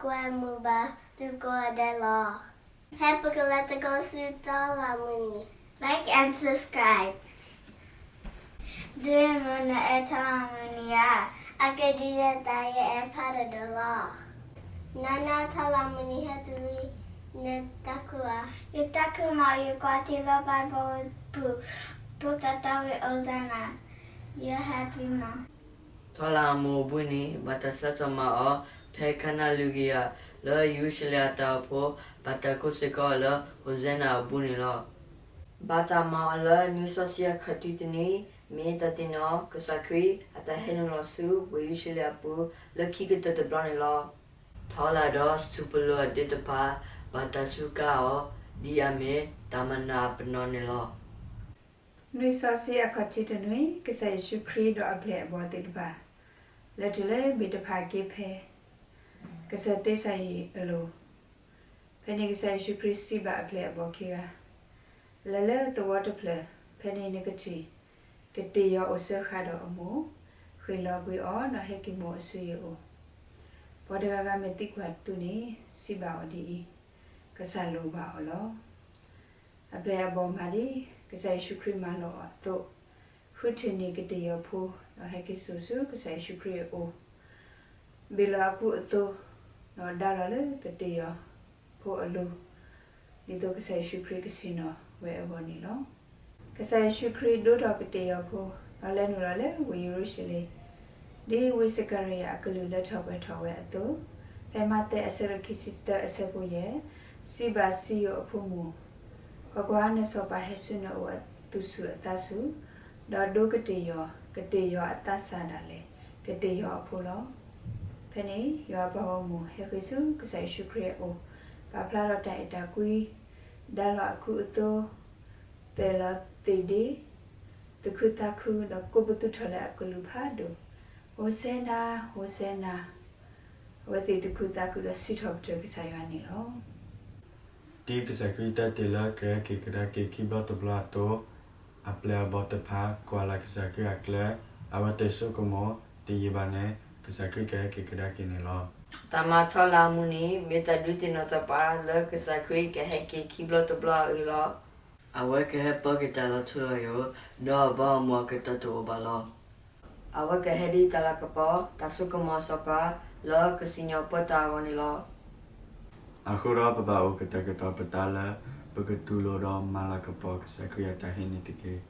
ကွဲမုာ်ဘၣ်သုကိးဂၤဒဲးလီၤ. ဟဲပကလဲၤသကိးဆူတီလၢမုၢ်နံၤ, like and subscribe. ဒ်မ့ၢ်နအဲၣ်တီလၢမုၢ်နံၤဧါ, အကဒုးနဲၣ်တၢ်ယအဲၣ်ဖးဒိၣ်ဒိၣ်လီၤ. နၤနၤတီလၢမုၢ်နံၤဟဲတုၤလံ, နတၢ်ခုဧါ. ယတၢ်ခုမး, ယကွၢ်ထံလၢ Bible ပူၤ, ဖိသၣ်တၢ်ဝံ Hosanna, ယ happy မး. ထီလၢအမိၢ်အဘှံးနံၤ ဘၣ်တၢ်စးထီၣ်မၤအီၤ ဖဲကၤနၤလုၢ်ကယၤ လၢယရူၤၡလ့ၣ်အတၢ်အိၣ်ဖှိၣ် ဘၣ်တၢ်ကိးစ့ၢ်ကီးအီၤလၢ Hosanna အဘှံးနံၤလီၤ. ဘၣ်တၢ်မၤအီၤလၢနွံစီဆှံအခီၣ်ထံးတနွံ, မ့ၢ်တၢ်သ့ၣ်နီၣ်ကစၢ်ခရံာ်အတၢ်ဟဲနုာ်လီၤဆူဝ့ၢ်ယရူၤၡလ့ၣ်အပူၤ လၢခံကတၢၢ်တဘျီန့ၣ်လီၤ. ထီလၢဒီးစူၣ်ပလိာ်အဒ့တဖၣ် ဘၣ်တၢ်စူးကါအီၤ ဒ်အမ့ၢ်တၢ်မၤနၢၤအပနီၣ်န့ၣ်လီၤ. နွံစီဆှံအခီၣ်ထံးတနွံ, ကစၢ်ယ့ၣ်ၡူးခရံာ်ဒီးအပျဲၢ်အဘီၣ်သ့ၣ်တဖၣ် လဲၤတုၤလၢဘ့းတဖၤက့ဖဲ ကစၢၢ်သ့စၤယံးအလိၤ. ဖဲန့ၣ်ကစၢ်ယ့ၣ်ၡူးခရံာ်စံးဘၣ်အပျဲၢ်အဘီၣ်ခံဂၤ, လဲၤလၢသဝီတဖျၢၣ်, ဖဲန့ၣ်နကထံၣ် ကသ့ၣ်ယီၤအိၣ်စၢဃာ်ဒီးအမိၢ်, ဃ့ၢ်လီၤကွံာ်အီၤဒီးဟဲက့ၤမိၢ်အစုယအိၣ်. ပှၤတဂၤဂၤမ့ၢ်သံကွၢ်သုန့ၣ်, စံးဘၣ်အီၤဒ်အံၤ, ကစၢ်လိၣ်ဘၣ်အီၤလီၤ. အပျဲၢ်အဘီၣ်မၤဒ်ကစၢ်ယ့ၣ်ၡူးခရံာ်မၤလိာ်အီၤအသိး, ဃုထံၣ်န့ၢ်ကသ့ၣ်ယီၤဖိ ဒီးဟဲက့ၤစိာ်ဆူကစၢ်ယ့ၣ်ၡူးခရံာ်အအိၣ်, ဘ့ၣ်လီၤအကူအသိး, ဒီးဒါလီၤလၢကသ့ၣ်ယီၤဖိအလိၤ, ဒ်သိးကစၢ်ယ့ၣ်ၡူးခရံာ်ကဆ့ၣ်နီၤဝဲအဂီၢ်န့ၣ်လီၤ. ကစၢ်ယ့ၣ်ၡူးခရံာ်ဒိၣ်ထီၣ်ကသ့ၣ်ယီၤဖိ, ဒီးလဲၤနုာ်လီၤလၢဝ့ၢ်ယရူၤၡလ့ၣ်, ဒ်ဝံစကၤရယၤအကလုၢ်လၢထီၣ်ပှဲၤထီၣ်ဝဲအသိး, ဖဲမးသဲအဆၢဒိၣ်ခံဆံသၢအဆၢဖိယဲၢ်, စံးဘၣ်စံယိၣ်အဖိမုၣ်, ကွၢ်ကွၢ်, နစီၤပၤဟဲဆူနအိၣ်အသူၣ်စူၤအသးစူၤ, ဒီးဒိးကသ့ၣ်ယီၤ, ကသ့ၣ်ယီၤအသးစၢ်ဒၣ်လဲာ်, ကသ့ၣ်ယီၤအဖိလီၤ. ဖဲန့ၣ် ယွၤအပှၤဂီၢ်မုၢ်ဟဲဃ့ၢ်ဆူကစၢ်ယ့ၣ်ၡူးခရံာ်အအိၣ်, ပာ်ဖျါထီၣ်တၢ်အဲၣ်တၢ်ကွံ, ဒါလီၤအကူအသိး, ပာ်လီၤသ့ၣ်ဒ့, သူၣ်ခုသးခု, ဒီးကိးပသူထီၣ်လၢအကလုၢ်ဖးဒိၣ်, ဟိၣ်စဲနၤ, ဟိၣ်စဲနၤ, အဝဲသ့ၣ်သူၣ်ခုသးခုဒီးစံးထီၣ်ပတြၢၤကစၢ်ယွၤန့ၣ်လီၤ. ဒ်ကစၢ်ခရံာ်တၢ်တ့ၢ်လၢကဟဲက့ၤကဒါက့ၤခံဘျီတဘျီအသိး, အပျဲၢ်အဘီၣ်တဖၣ်ကွၢ်လၢ်ကစၢ်ခရံာ်အကျဲ, အဝဲသ့ၣ်ဆိကမိၣ်တယံာ်ဘၣ်န့ၣ် ကစၢ်ခရံာ်ကဟဲက့ၤကဒါက့ၤန့ၣ်လီၤ. တၢ်မၤထီလၢအမုၢ်နံၤ မ့ၢ်တၢ်ဒုးသ့ၣ်နီၣ်ထီၣ်ပှၤလၢကစၢ်ခရံာ်ကဟဲက့ၤခံဘျီတဘျီအံၤလီၤ. အဝဲကဟဲပၢက့ၤတၢ်လီၤထူလီၤယိာ်, ဒီးအဘီအမုၢ်အကတၢၢ်တအိၣ်ဘၣ်လီၤ. အဝဲကဟဲဒ်တၢ်လၤကပီၤ, တၢ်စိကမီၤအစီၤပၤ, လၢကစံၣ်ညီၣ်ပၢတၢ်အဂီၢ်န့ၣ်လီၤ. အဃိဒီးပဘၣ်အိၣ်ကတဲာ်ကတီၤပသးလၢ ပကတူၢ်လိာ်ဒီးမၤလၤကပီၤကစၢ်ခရံာ်အတၢ်ဟံးန့ၢ်တက့ၢ်.